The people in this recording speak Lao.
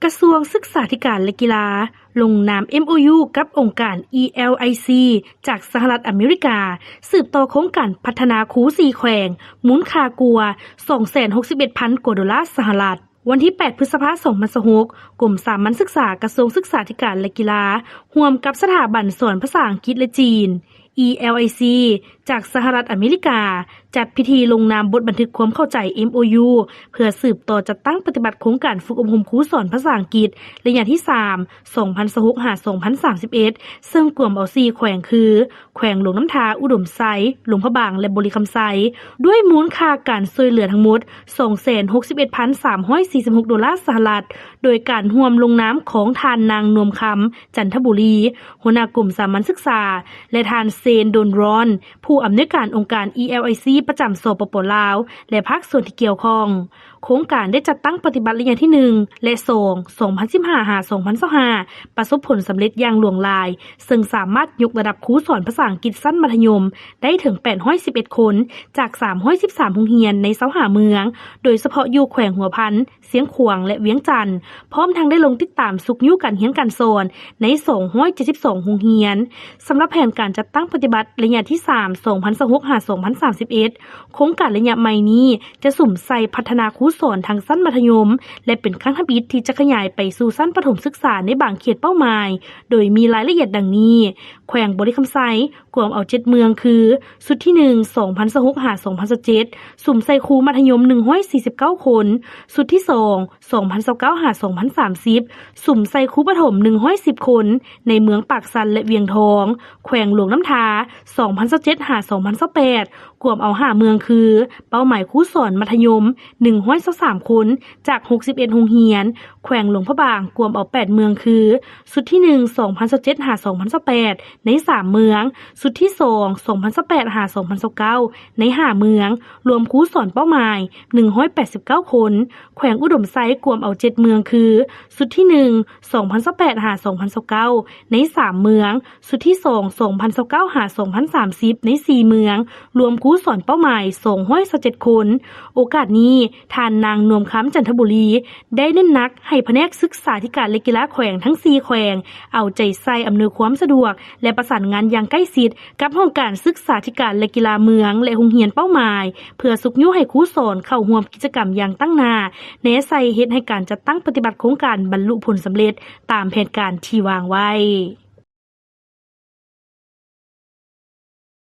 ກະຊວງສຶກສາທິການ ແລະ ກິລາ ລົງນາມ ເອັມໂອຢູ ກັບອົງການ ອີແອລໄອຊີ ຈາກສະຫະລັດອາເມລິກາ ສືບຕໍ່ໂຄງການພັດທະນາຄູສີ່ແຂວງ ມູນຄ່າກວ່າ ສອງແສນຫົກສິບເອັດພັນ ກວ່າໂດລາສະຫະລັດ. ວັນທີແປດ ພຶດສະພາ ສອງພັນຊາວຫົກ ກົມສາມັນສຶກສາ ກະຊວງສຶກສາທິການ ແລະ ກິລາ ຮ່ວມກັບສະຖາບັນສອນພາສາອັງກິດ ແລະ ຈີນ ອີແອລໄອຊີ ຈາກສະຫະລັດອາເມລິກາ ຈັດພິທີລົງນາມບົດບັນທຶກຄວາມເຂົ້າໃຈ ເອັມໂອຢູ ເພື່ອສືບຕໍ່ຈັດຕັ້ງປະຕິບັດໂຄງການຝຶກອົບຮົມຄູສອນພາສາອັງກິດ ໄລຍະທີສາມ ສອງພັນຊາວຫົກ ຫາ ສອງພັນສາມສິບເອັດ ເຊິ່ງກວມເອົາສີ່ແຂວງຄື ແຂວງຫຼວງນ້ຳທາ, ອຸດົມໄຊ, ຫຼວງພະບາງ ແລະ ບໍລິຄຳໄຊ ດ້ວຍມູນຄ່າການຊ່ວຍເຫຼືອທັງໝົດ ສອງແສນຫົກສິບເອັດພັນສາມຮ້ອຍສີ່ສິບຫົກ ໂດລາສະຫະລັດ, ໂດຍການຮ່ວມລົງນາມຂອງທ່ານນາງ ນວມຄຳ ຈັນທະບູລີ ຫົວໜ້າກົມສາມັນສຶກສາ ແລະ ທ່ານ ເຊນ ໂດນຣອນ ຜູ້ອຳນວຍການອົງການ ອີແອລໄອຊີ ປະຈຳ ສປປ ລາວ ແລະ ພາກສ່ວນທີ່ກ່ຽວຂ້ອງ. ໂຄງການໄດ້ຈັດຕັ້ງປະຕິບັດໄລຍະທີໜຶ່ງ ແລະ ສອງ ສອງພັນສິບຫ້າ ຫາ ສອງພັນຊາວຫ້າ ປະສົບຜົນສຳເລັດຢ່າງຫຼວງຫຼາຍ, ເຊິ່ງສາມາດຍົກລະດັບຄູສອນພາສາອັງກິດຊັ້ນມັດທະຍົມໄດ້ເຖິງ ແປດຮ້ອຍສິບເອັດຄົນ ຈາກ ສາມຮ້ອຍສິບສາມ ໂຮງຮຽນໃນ ຊາວຫ້າ ເມືອງ, ໂດຍສະເພາະຢູ່ແຂວງຫົວພັນ, ຊຽງຂວາງ ແລະ ວຽງຈັນ, ພ້ອມທັງໄດ້ລົງຕິດຕາມຊຸກຍູ້ການຮຽນການສອນໃນ ສອງຮ້ອຍເຈັດສິບສອງ ໂຮງຮຽນ. ສຳລັບແຜນການຈັດຕັ້ງປະຕິບັດໄລຍະທີສາມ ສອງພັນຊາວຫົກ ຫາ ສອງພັນສາມສິບເອັດ ໂຄງການໄລຍະໃໝ່ນີ້ຈະສຸມໃສ່ພັດທະນາຄູສອນທັງຊັ້ນມັດທະຍົມ ແລະ ເປັນຄັ້ງທຳອິດທີ່ຈະຂະຫຍາຍໄປສູ່ຊັ້ນປະຖົມສຶກສາໃນບາງເຂດເປົ້າໝາຍ, ໂດຍມີລາຍລະອຽດດັ່ງນີ້: ແຂວງບໍລິຄຳໄຊ ກວມເອົາເຈັດເມືອງຄື ຊຸດທີໜຶ່ງ ສອງພັນຊາວຫົກ ຫາ ສອງພັນຊາວເຈັດ ສຸມໃສ່ຄູມັດທະຍົມ ໜຶ່ງຮ້ອຍສີ່ສິບເກົ້າຄົນ, ຊຸດທີສອງ ສອງພັນຊາວເກົ້າ ຫາ ສອງພັນສາມສິບ ສຸມໃສ່ຄູປະຖົມ ໜຶ່ງຮ້ອຍສິບຄົນ ໃນເມືອງປາກຊັນ ແລະ ວຽງທອງ. ແຂວງຫຼວງນ້ຳທາ ສອງພັນຊາວເຈັດ ຫາ ສອງພັນຊາວແປດ ກວມເອົາຫ້າເມືອງຄື ເປົ້າໝາຍຄູສອນມັດທະຍົມ ໜຶ່ງຮ້ອຍຊາວສາມຄົນ ຈາກ ຫົກສິບເອັດ ໂຮງຮຽນ. ແຂວງຫຼວງພະບາງ ກວມເອົາແປດເມືອງຄື ຊຸດທີໜຶ່ງ ສອງພັນຊາວເຈັດ ຫາ ສອງພັນຊາວແປດ ໃນສາມເມືອງ, ຊຸດທີສອງ ສອງພັນຊາວແປດ ຫາ ສອງພັນຊາວເກົ້າ ໃນຫ້າເມືອງ, ລວມຄູສອນເປົ້າໝາຍ ໜຶ່ງຮ້ອຍແປດສິບເກົ້າຄົນ. ແຂວງອຸດົມໄຊ ກວມເອົາເຈັດເມືອງຄື ຊຸດທີໜຶ່ງ ສອງພັນຊາວແປດ ຫາ ສອງພັນຊາວເກົ້າ ໃນສາມເມືອງ, ຊຸດທີສອງ ສອງພັນຊາວເກົ້າ ຫາ ສອງພັນສາມສິບ ໃນສີ່ເມືອງ, ລວມຄູສອນເປົ້າໝາຍ ສອງຮ້ອຍຊາວເຈັດຄົນ. ໂອກາດນີ້ ທ່ານນາງ ນວມຄຳ ຈັນທະບູລີ ໄດ້ເນັ້ນໜັກໃຫ້ພະແນກສຶກສາທິການ ແລະ ກິລາແຂວງທັງສີ່ແຂວງ ເອົາໃຈໃສ່ອຳນວຍຄວາມສະດວກ ແລະ ປະສານງານຢ່າງໃກ້ຊິດກັບຫ້ອງການສຶກສາທິການ ແລະ ກິລາເມືອງ ແລະ ໂຮງຮຽນເປົ້າໝາຍ ເພື່ອຊຸກຍູ້ໃຫ້ຄູສອນເຂົ້າຮ່ວມກິດຈະກຳຢ່າງຕັ້ງໜ້າ, ແນໃສ່ເຮັດໃຫ້ການຈັດຕັ້ງປະຕິບັດໂຄງການບັນລຸຜົນສຳເລັດຕາມແຜນການທີ່ວາງໄວ້.